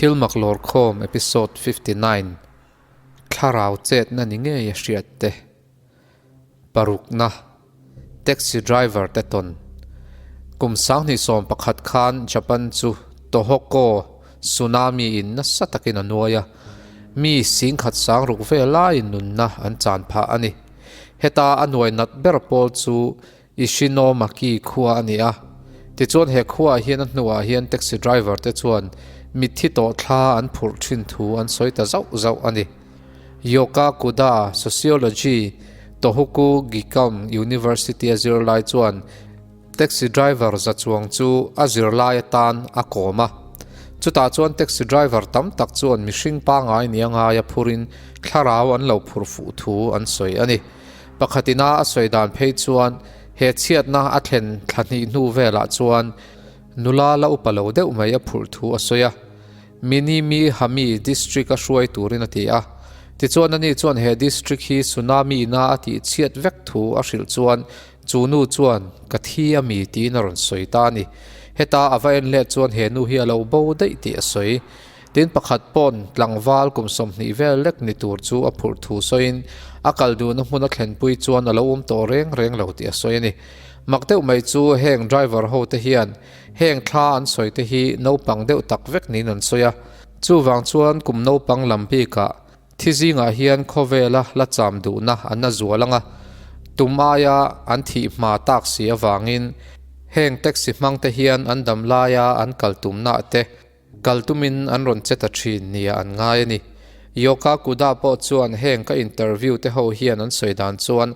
Thilmak Lawrkhawm Episode 59, Thlarau chetna ni ngei a hriat te. Parukna, Taxi driver te tawn. Kum 2011 khan Japan chu Tohoku tsunami in nasa takin a nuai a, mi 10,000 sang ruk vel laiin nunna an chan phah a ni. Heta a nuai nat ber pawl chu Ishinomaki khua a ni a. Tichuan he khuaah hian a hnuah hian taxi driver te chuan mitthi tawh thla an phurh thin thu an sawi ta zauh zauh a ni. Yoka Kuda, Sociology, Tohoku Gikam University a zirlai chuan taxi driver za chuang chu a zirlai atan a kawm a. Chutah chuan taxi driver tam tak chuan mihring pangngai nia ngaia phurin thlarau an lo phur fuh thu an sawi a ni. Pakhatina a sawi dan phei chuan he chhiatna a thlen thla hnih hnu velah chuan nula la upa lo deuh mai a phurh thu a sawi a. Minimi Hami District a hruai turin a ti a. Tichuan ani chuan he district hi tsunami ina a tih chhiat vek thu a hrilh chuan chu nu chuan ka thi a mi tiin a rawn sawi ta a ni. Heta a va en let chuan he nu hi a lo bo daih tih a sawi. Tin pakhat pawn tlangval kum 20 vel lek ni tur chu a phurh thu sawiin a kal duhna hmun a thlenpui chuan a lo awm tawh reng reng lo tih a sawi a ni. Mak deuh mai chu heng driver ho te hian heng thla an sawi te hi naupang deuh tak vek niin an sawi a. Chuvang chuan kum naupang lam bikah thi zingah hian khawvela la cham duhna an a zual ang a, tum aia an thih hma tak si avangin heng taxi hmang te hian an dam laia an kal tumna te Kal tumin an rawn che ta thin nia an ngai a ni. Yoka Kuda pawh chuan heng ka interview te ho hian an sawi dan chuan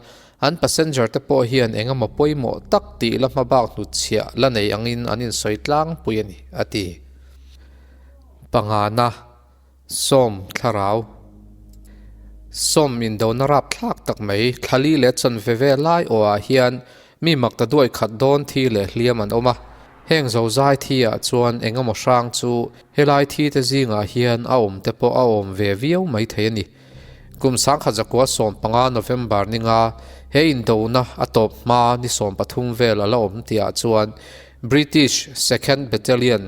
an passenger te pawh hian eng emaw pawimawh tak tih la hma bak hnutchhiah la nei angin an insawi tlangpui a ni, a ti. Pangana. Sawm thlarau. Sawm indona rapthlak tak mai thlali leh chawnve ve lai awhah hian mi mak ta duai khat dawn thi leh hliam an awm a. Heng zozai thi ah chuan eng emaw hrang chu helai thi te zingah hian a awm te pawh a awm ve viau mai thei a ni. Kum 1915 November ninga he indona a tawp hma ni 13 vel a la awm tihah chuan British Second Battalion,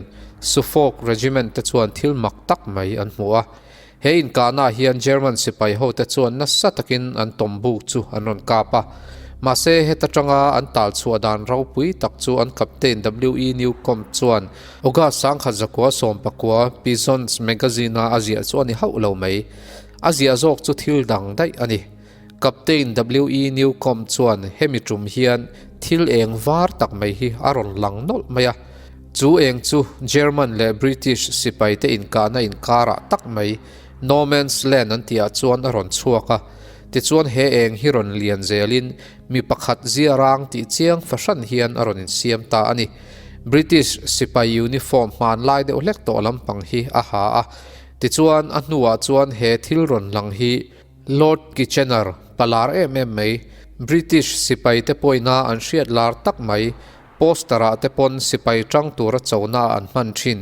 Suffolk Regiment te chuan thil mak tak mai an hmu a. He inkahnaah hian German sipai hote chuan nasa takin an tawmbuk chu an rawn kap a. Mahse, heta tanga an tal chhuah dan ropui tak chu an Captain W. E. Newcomb chuan August 1919 Pigeons Magazine-a a ziah chu a ni hauh lo mai. A ziah zawk chu thil dang daih a ni. Captain W. E. Newcomb chuan hemi tum hian thil eng var tak mai hi a rawn lang nawlh mai a. Chu eng chu German leh British sipaite inkahna inkarah tak mai No Man's Land an tihah chuan a rawn chhuak a. Tichuan he eng hi rawn lian zelin mi pakhat zia rang tih chiang fahran hian a rawn insiam ta a ni. British sipai uniform hmanlai deuh hlek tawh lampang hi a ha a. Tichuan a hnuah chuan he thil rawn lang hi Lord Kitchener, palar em em mai, British sipai te pawina an hriat lar tak mai, poster ah te pawn sipai tang tura chona an hman thin,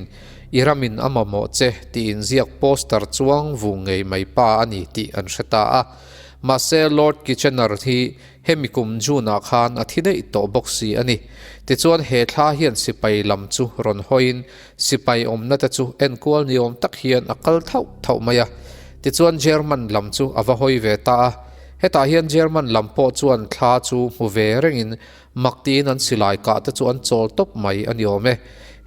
i ramin a mamawh che tih inziak poster chuang vung ngei mai pa a ni tih an hre ta a. Mahse Lord Kitchener hi hemi kum June ah khan a thi daih tawh bawk si a ni. Tichuan he thla hian sipai lam chu rawn hawiin Sipai awmna te chu enkual ni awm tak hian a kal thauh thauh mai a. Tichuan German lam chu a va hawi ve ta a. Hetah hian German lam pawh chuan thla chu hmu ve rengin mak tiin an silai kah te chu an chawl tawp mai a ni awm e.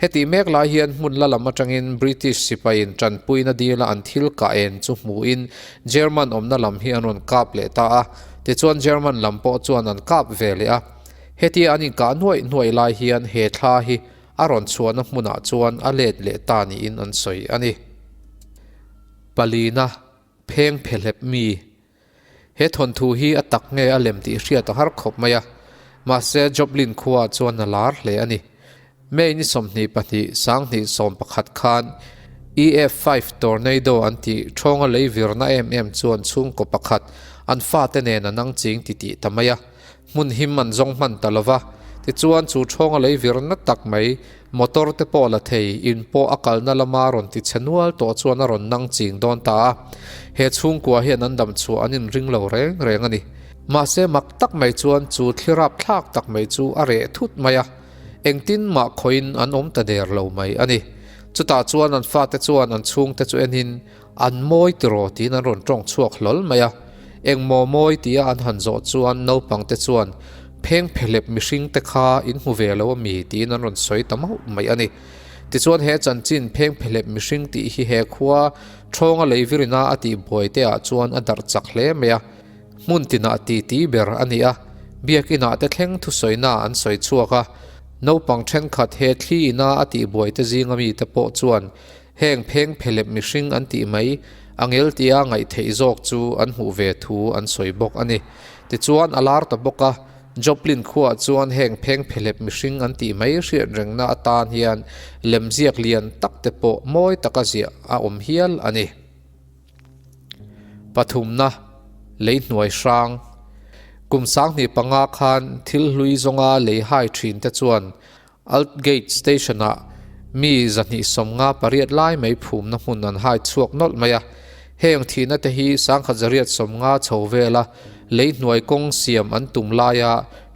Hetih mek lai hian hmun la lam atangin British sipaiin tanpuina dila an thil kah en chu hmuhin German awmna lam hi an rawn kap leh ta a. Tichuan German lam pawh chuan an kap ve leh a. Hetia an inkah nuaih nuaih lai hian he thla hi A rawn chhuahna hmunah chuan a let leh ta niin an sawi a ni. Palina, Pheng phehlep mi. He thawnthu hi a tak nge a lem tih hriat a har khawp mai a, mahse Joplin khuaah chuan a lar hle a ni. May ni 22, 2011 khan EF5 Tornado an tih thawnga lei virna em em chuan chhungkaw pakhat an fate nen a nang ching titih ta mai a. Hmun him an zawng hman ta lova, tichuan chu thawnga lei virna tak mai, motor te pawh la thei, in pawh a kalna lama rawn ti chhe nual tawh chuan a rawn nang ching dawn ta a. He chhungkua hian an dam chhuah an inring lo reng reng a ni. Mahse mak tak mai chuan chu thli rapthlak tak mai chu a reh thut mai a, engtin mah khawiin an awm ta der lo mai a ni. Chutah chuan an fate chuan an chhungte chu enin, An mawi tiraw tiin an rawn tawng chhuak hlawl mai a. Engmaw mawi tia an han zawh chuan naupangte chuan, Phengphehlep mihringte kha in hmu ve lo ami tiin an rawn sawi ta mauh mai a ni. Tichuan he chanchin phengphehlep mihring tih hi he khua Thawnga leivirina a tih buaite ah chuan a darh chak hle mai a. Hmun tinah titi ber a ni a, biakinah te thleng thusawina an sawi chhuak a. Naupang thenkhat he thli ina a tih buaite zinga mite pawh chuan heng phengphehlep mihring an tih mai angel tia ngaih theih zawk chu an hmuh ve thu an sawi bawk a ni. Tichuan a lar ta bawk a, Joplin khuaah chuan heng phengphehlep mihring an tih mai hriat rengna atan hian lemziak lian tak te pawh mawi taka ziah a awm hial a ni. Pathumna, Lei hnuai hrang. Kum 2005 khan thil hlui zawnga lei hai thin te chuan Aldgate Station-ah mi 258 lai mai phumna hmun an hai chhuak nawlh mai a. Heng thihna te hi 1850 chho vela lei hnuai kawng siam an tum laia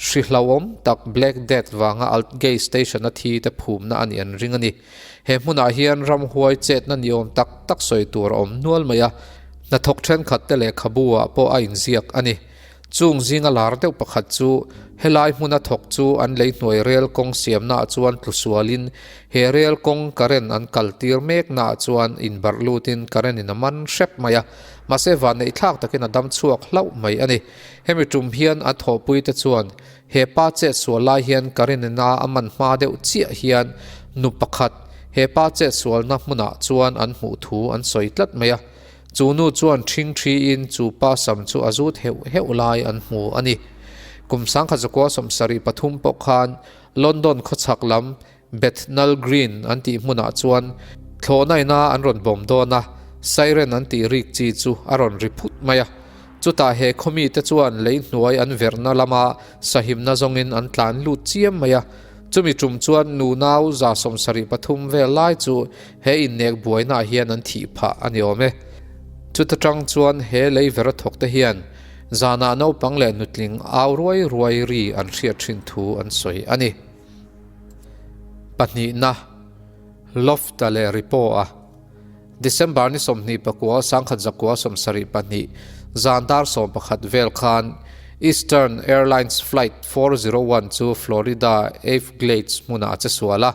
hri hlauhawm tak Black Death vanga Aldgate Station-a thi te phumna a nih an ring a ni. He hmunah hian ramhuai chetna ni awm tak tak sawi tur a awm nual mai a, hnathawk thenkhat te lehkhabu ah pawh a inziak a ni. Chung zinga lar deuh pakhat chu helai hmuna thawk chu an lei hnuai rel kawng siamnaah chuan tlu sualin he rel kawng current an kal tir meknaah chuan inbarh lutin current in a man hrep mai a, mahse vanneih thlak takin a dam chhuak hlauh mai a ni. Hemi tum hian a thawhpuite chuan He pa chetsual lai hian Karenina a man hma deuh chiah hian nu pakhat he pa chetsualna hmunah chuan an hmuh thu an sawi tlat mai a. Chu nu chuan ṭhing ṭhiin chu pa sam chu a zut heuh heuh lai an hmu a ni. Kum 1973 pawh khan London khawchhak lam Bethnal Green an tih hmunah chuan thlawhna ina an rawn bawm dawn a, siren an tih rik chi chu a rawn ri phut mai a. Chutah he khawmite chuan lei hnuai an verhna lama sahimna zawngin an tlan lut chiam mai a. Chumi tum chuan nunau 73 vel lai chu he innek buainaah hian an thih phah a ni awm e. Chuta tang chuan he lei vera thawkte hian zanah naupang leh nutling au ruai ruai ri an hriat thin thu an sawi a ni. Pahnihna, Lofta leh Ripo-a December ni 29 1972 zan dar 11 vel khan Eastern Airlines Flight 401 chu Florida Everglades hmunah a che sual a.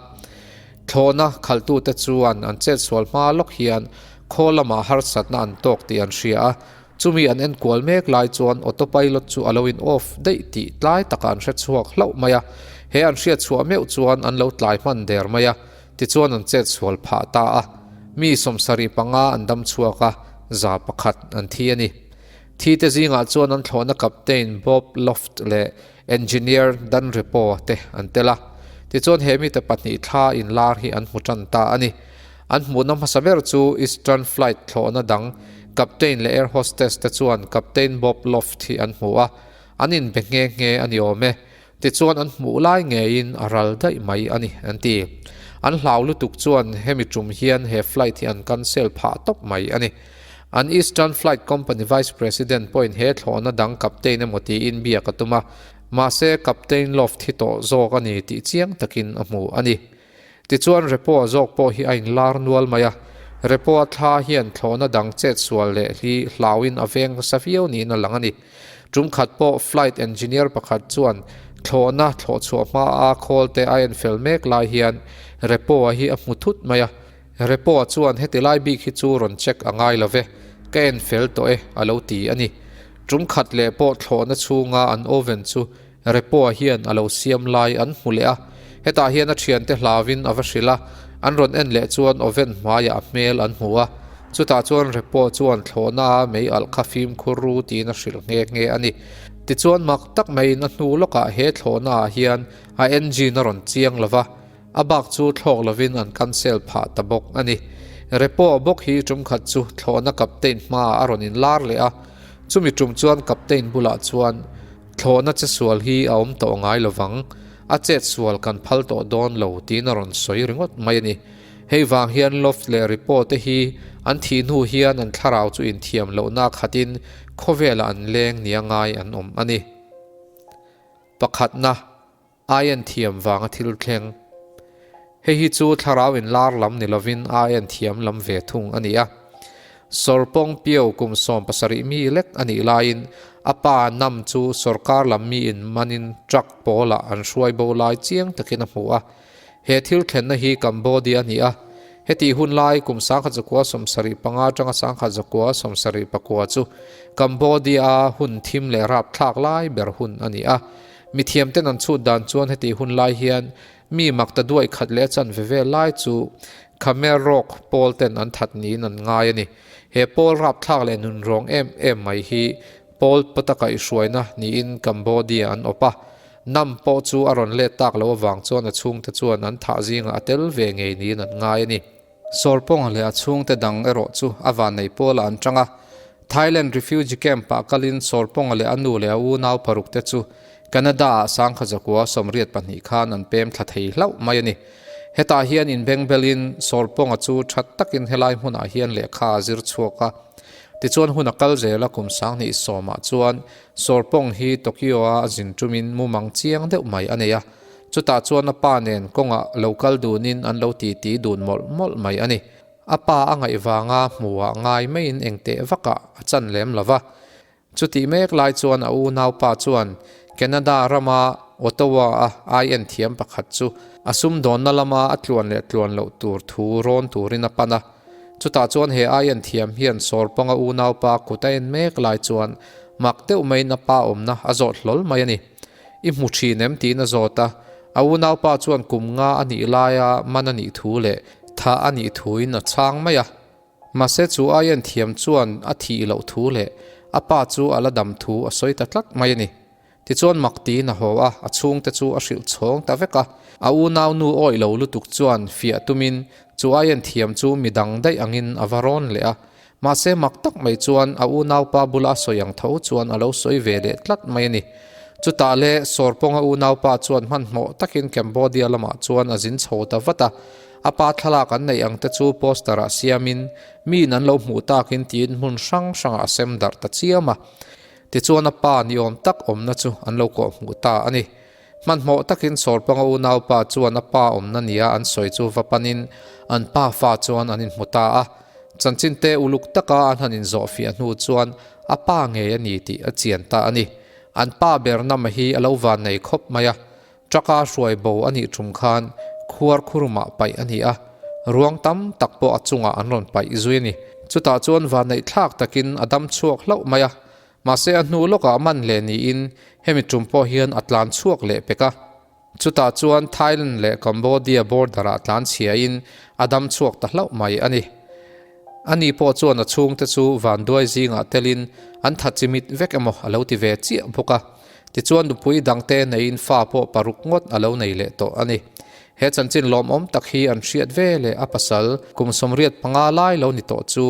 Thlawhna khalhtute chuan an chetsual hma lawk hian khaw lamah harsatna an tawk tih an hria a, Chumi an enkual mek lai chuan autopilot chu a lo in off daih tih tlai takah an hre chhuak hlauh mai a, he an hriat chhuah meuh chuan an lo tlai hman der mai a, tichuan an chet sual phah ta a, mi 75 an dam chhuak a, 101 an thi a ni. Thi te zingah chuan an thlawhna captain Bob Loft leh engineer Dan Repo te an tel a, tichuan he mite pahnih thla inlar hi an hmu tan ta a ni. An hmuhna hmasa ber chu Eastern Flight thlawhna dang Captain leh Air Hostess te chuan Captain Bob Loft hi an hmu a, an inbe nghe nghe a ni awm e. Tichuan an hmuh lai ngeiin a ral daih mai a ni, an ti. An hlau lutuk chuan hemi tum hian he flight hi an cancel phah tawp mai a ni. An Eastern Flight Company Vice President pawhin he thlawhna dang Captain emaw tiin biak a tum a, mahse Captain Loft hi tawh zawk a ni tih chiang takin a hmu a ni. Tichuan Repo-a zawk pawh hi a inlar nual mai a, Repo-a thla hian thlawhna dang chet sual leh hli hlauin a veng nasa viau niin a lang a ni. Tum khat pawh flight engineer pakhat chuan thlawhna thlawh chhuah hmaa khawl te a enfel mek lai hian Repo-a hi a hmu thut mai a, Repo-a chuan heti lai bik hi chu rawn check a ngai lo ve, ka enfel tawh e a lo ti a ni. Tum khat leh pawh thlawhna chhunga an oven chu Repo-a hian a lo siam lai an hmu leh a, hetah hian a thiante hlauin a va hrilh a, an rawn en leh chuan oven hmaiah a hmel an hmu a, chutah chuan Repo chuan thlawhna a mei alh kha fimkhur ru tiin a hrilh nghe nghe a ni. Tichuan mak tak maiin a hnu lawkah he thlawhna ah hian a engine a rawn chiang lo va, a bak chu thlawk lovin an cancel phah ta bawk a ni. Repo-a bawk hi tum khat chu thlawhna captain hmaah a rawn inlar leh a, chumi tum chuan captain bulah chuan, Thlawhna che sual hi a awm tawh ngai lovang, a chet sual kan phal tawh dawn lo tiin a rawn sawi ringawt mai a ni. Hei vang hian Loft leh Ripo te hi an thih hnu hian an thlarau chu inthiam lohna khatin khawvelah an leng nia ngai an awm a ni. Pakhatna, Ai an thiam vanga thil thleng. Hei hi chu thlarau inlar lam ni lovin a en thiam lam ve thung a ni a. Sawrpawng Pio kum 70 mi lek a nih laiin a pa Nam chu sawrkar lam miin manin truck pawlah an hruai bo lai chiang takin a hmu a. He thil thlenna hi Cambodia a ni a. Hetih hun lai kum 1975 atanga 1979 chu Cambodia-a hun thim leh rapthlak lai ber hun a ni a. Mithiamten an chhut dan chuan hetih hun lai hian Mi mak ta duai khat leh a chanve vel lai chu Khmer Rouge pawl ten an that niin an ngai a ni. He pawl rapthlak leh nunrawng em em mai hi Pol Pot-a kaihhruaina niin Cambodia an awp a. Nam pawh chu a rawn let tak loh avang chuan a chhungte chuan an thah zingah a tel ve ngei niin an ngai a ni. Sawrpawnga leh a chhungte dang erawh chu a vannei pawlah an tang a. Thailand refugee camp-ah kalin Sawrpawnga leh a nu leh a unau parukte chu Canada-ah sangkha zakua 82 khan an pem thla thei hlauh mai a ni. Hetah hian inbengbelin Sawrpawnga chu that takin helai hmunah hian lehkha a zir chhuak a. Tichuan hun a kal zel a kum 2010-ah chuan Sawrpawng hi Tokyo-a a zin tumin mumang chiang deuh mai a nei a. Chutah chuan a pa nen kawngah lo kal dunin an lo titi dun mawlh mawlh mai a ni. A pa a ngaih vanga hmuhah ngai maiin engteh vakah a chan lem lo va. Chutih mek lai chuan a unaupa chuan Canada rama Ottawa-a ai-en thiam pakhat chu a sumdawnna lama a tluan leh tluan loh tur thu rawn turin a pan a. Chutah chuan he ai-en thiam hian Sawrpawnga unaupa kut a en mek lai chuan mak deuh maiin a pa awmna a zawt hlawl mai a ni. I hmu thin em tiin a zawt a, a unaupa chuan kum nga a nih laia man a nih thu leh thah a nih thuin a chhang mai a. Mahse chu aian thiam chuan a thih loh thu leh a pa chu a la dam thu a sawi ta tlat mai a ni. Tichuan mak tiin a haw a, a chhungte chu a hrilh chhawng ta vek a. A unau nu awih lo lutuk chuan fiah tumin chu aian thiam chu midang daih angin a va rawn leh a. Mahse mak tak mai chuan a unaupa bula a sawi ang tho chuan a lo sawi ve leh tlat mai a ni. Chutah le Sawrpawnga unaupa chuan hmanhmawh takin Cambodia lamah chuan a zin chho ta vat a. A pa thlalak an neih ang te chu poster ah siamin miin an lo hmuh takin tiin hmun hrang hrangah a sem darh ta chiam a. Tichuan a pa ni awm tak awmna chu an lo kawh hmuh ta a ni. Hmanhmawh takin Sawrpawnga unaupa chuan a pa awmna nia an sawi chu va panin an pa fa chuan an inhmu ta a. Chanchinte uluk taka an han inzawhfiah hnu chuan a pa ngei a ni tih a chian ta a ni. An pa ber nama hi a lo vannei khawp mai a. Truck-a hruai bo a nih tum khan khuar khurumah paih a ni a, ruang tam tak pawh a chungah an rawn paih zui a ni. Chutah chuan vanneihthlak takin a dam chhuak hlauh mai a. Mahse a hnu lawkah man leh niin hemi tum pawh hian a tlan chhuak leh pek a. Chutah chuan Thailand leh Cambodia border-ah tlan chhiain a dam chhuak ta hlauh mai a ni. Ani pawh chuan a chhungte chu vanduai zingah telin an tha chimit vek emaw a lo ti ve chiah bawk a. Tichuan nupui dangte neiin fa pawh paruk ngawt a lo nei leh tawh a ni. He chanchin lawmawm tak hi an hriat ve leh a pasal kum 85 lai lo ni tawh chu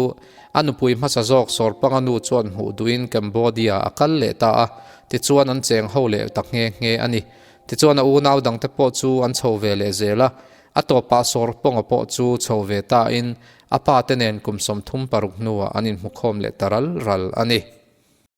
A nupui hmasa zawk Sawrpanga nu chuan hmuh duhin Cambodia a kal leh ta a, tichuan an cheng ho leh ta nghe nghe a ni. Tichuan a unau dangte pawh chu an chho ve leh zel a, a tawpah Sawrpawnga pawh chu chho ve tain a pa te nen kum 36 hnuah an inhmukhawm leh ta ral ral a ni.